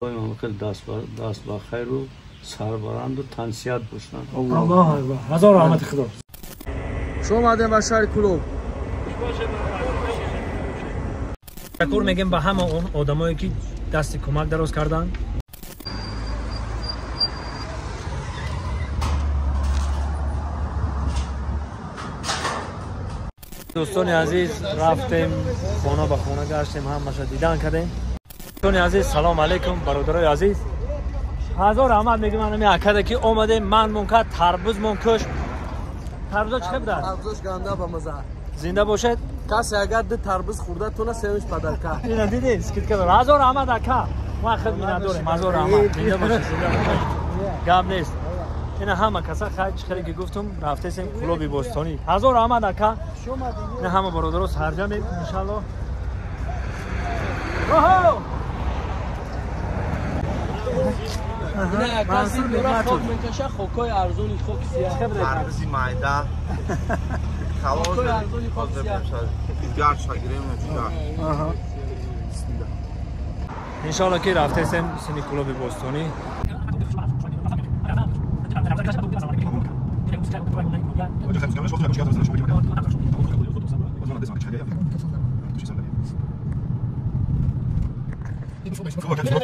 Даст ба хайру сарбаланду тансиҳат бошанд. Аллоҳу акбар. Ҳазор раҳмати Худо. Шумо омадем ба шаҳри Кӯлоб. Ташаккур мегем ба ҳама он одамое ки дасти кӯмак дароз карданд. Дӯстони азиз, рафтем хона ба хона гаштем, ҳамаша дидан кардем. Дӯстони азиз, салом алейкум, бародарои азиз. Ҳазор раҳмат мегӯм ҳами акада ки омадем, ман мон кард, тарбуз мон кушт. Тарбузо чӣ хел будааст? Тарбузош ганда ба маза. Зинда бошед. Касе агар ду тарбуз хӯрда тона семиш падарка. Ина дидӣ, скидка дор. Ҳазор раҳмат ака. Ма худ миннатдорем. Ҳазор раҳмат. Зинда бошед, зинда бошед. Гап нест. Ина ҳама каса хайр чӣ хеле ки гуфтум, рафтесем Кӯлоби бостонӣ. Ҳазор раҳмат ака. Ина ҳама бародаро сарҷамем иншаллоҳ. Оҳо! Мансур Нигматов мекаша хокои арзони хоки сиёҳ. Тарбузи майда. Хокои арзони хоки сиёҳ. Ҷигар шагирем ҷигар. Иншаллоҳ ки рафтесем сини Кӯлоби бостонӣ.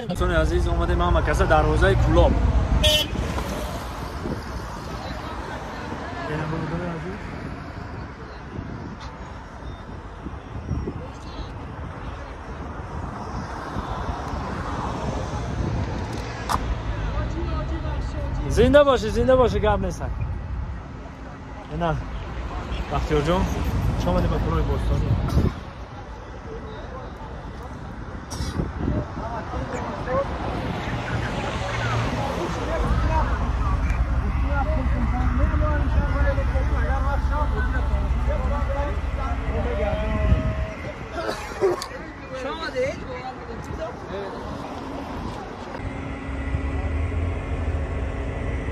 Дӯстони азиз, омадем ҳама каса дарвозаи Кӯлоб. Зинда бошӣ, зинда бошӣ, гап нестак. Ина Бахтиёрҷон, хуш омадем ба Кӯлоби бостонӣ.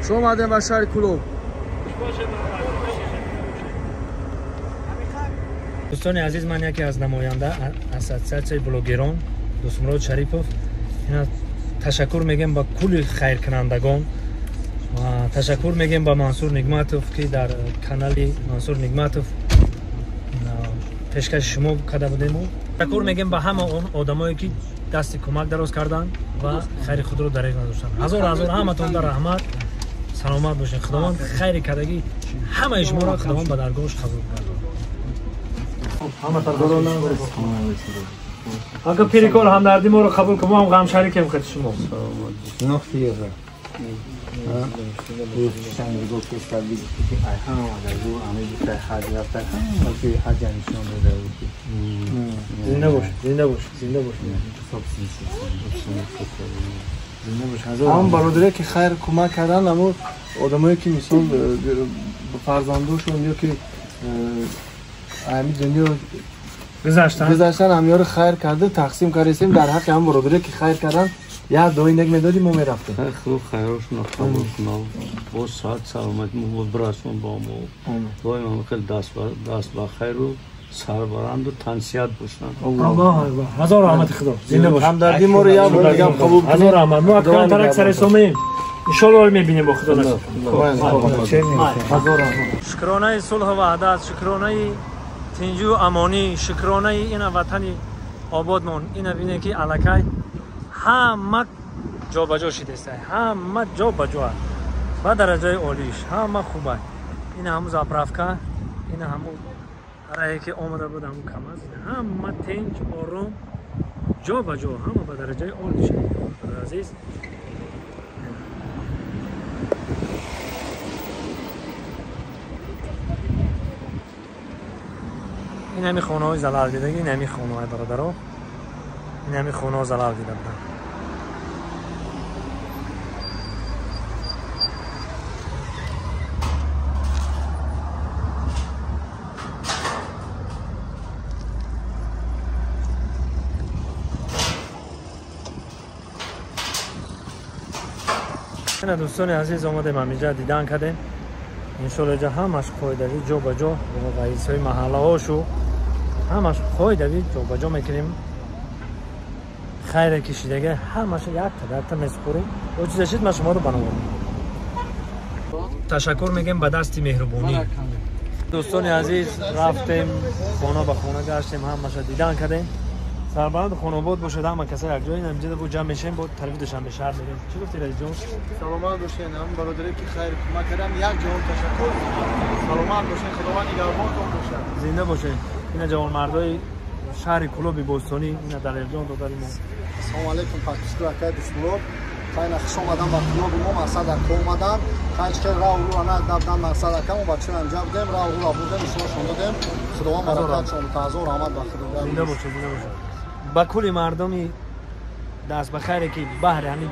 Шумо омадем ба шаҳри Кӯлоб. Дӯстони азиз, ман яке аз намоянда ассотсиатсияи блогерон Дӯстмурод Шарипов. Ина ташаккур мегем ба кулли хайркунандагон ва ташаккур мегем ба Мансур Нигматов, ки дар канали Мансур Нигматов пешкаши шумо карда будем. Ташаккур мегем ба ҳама он одамое ки дасти кӯмак дароз карданд ва хайри худро дареғ надоштанд. Ҳазор ҳазор ҳаматон дар раҳмат, саломат бошед. Худованд хайри кардагӣ ҳамаи шуморо Худованд ба даргоҳаш қабул кунад. Ака пирикор ҳамдарди моро қабул кун, мо ҳам ғамшарикем хати шумо. Зинда бош, зинда бош, зинда бош. Зинда бош. Ҳам бародаре ки хайр кӯмак кардан, аммо одамое ки мисол фарзандошон ё ки ҳамин дунё гузаштан, ҳамёро хайр карда тақсим кардем. Дар ҳаққи ҳам бародаре ки хайр кардан як дуои нек медодим, мо мерафтем. Худо хайрошонро қабул кунад, боз саҳат саломатӣ мо бирасон ба мо. Доим ҳама хел даст ба хайру сарбаланду тансиҳат бошанд. Аллоҳу акбар. Ҳазор раҳмати Худо. Зинда бош. Ҳамдардии моро як бор дигар қабул кунед. Ҳазор раҳмат. Мо акрамтарак саресомем. Иншоллоҳ мебинем бо Худо насиб. Ҳазор раҳмат. Шукронаи сулҳу ваҳдат, шукронаи тинҷу амонӣ, шукронаи ина ватани ободмон. Ина бинед ки аллакай ҳама ҷобаҷо шидеста, ҳама ҷо ба ҷо ба дараҷаи олиш, ҳама хуба. Ина ҳаму заправка, ина ҳаму раҳе ки омада буд, ҳаму камаз, ҳама тинҷ, ором, ҷо ба ҷо, ҳама ба дараҷаи олиш. Азиз, ин ҳами хонаҳои залал дидагӣ, ин ҳами хонаҳои бародаро, ин ҳами хонаҳо залал дида буданд. Ина дӯстони азиз, омадем ҳаминҷа дидан кардем. Иншоллоҳ ҷа ҳамаш қоидави ҷо ба ҷо раисҳои маҳаллаҳошу ҳамаш қоидави ҷо ба ҷо мекунем. Хайре кишидага ҳамаша якта якта месупорем. О чиза шид, ман шуморо бановарам. Ташаккур мегем ба дасти меҳрубонӣ. Дӯстони азиз, рафтем хона ба хона, гаштем, ҳамаша дидан кардем. Сарбаланд хонобод бошад ҳама каса. Якҷоя инҷа бо ҷамъ мешем, бо тарафи Душанбе шаҳр мерем. Чӣ гуфти, раисҷон? Саломат бошед. Ҳам бародаре ки хайр кӯмак кардам, як ҷаҳон ташаккур. Саломат бошед, Худованд нигаҳбонтон бошад. Зинда бошед. Ина ҷавонмардои шаҳри Кӯлоби бостонӣ, ина Далерҷон, додари мо. Ассалому алайкум, подписчик акай Дусмурод. Хайна хуш омадан ба клуби мо, мақсад ака омадан. Хайч ки рав рура на дабдан, мақсад ака мо бачаро анҷа будем, рав рура бурдем, ишонашон додем. Худованд баракатшон, таъзор раҳмат ба Худо. Зинда бошед, зинда бошед. Ба кулли мардуми даст ба хайре ки баҳри ҳамин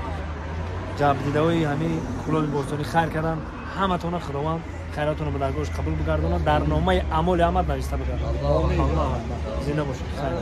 ҷабдидаҳои ҳамин Кӯлоби бостонӣ хайр карданд, ҳаматона Худованд хайратонро ба даргоҳаш қабул бигардонад, дар номаи аъмоли ҳамат нависта бигардонад. Зинда бошед, хайр.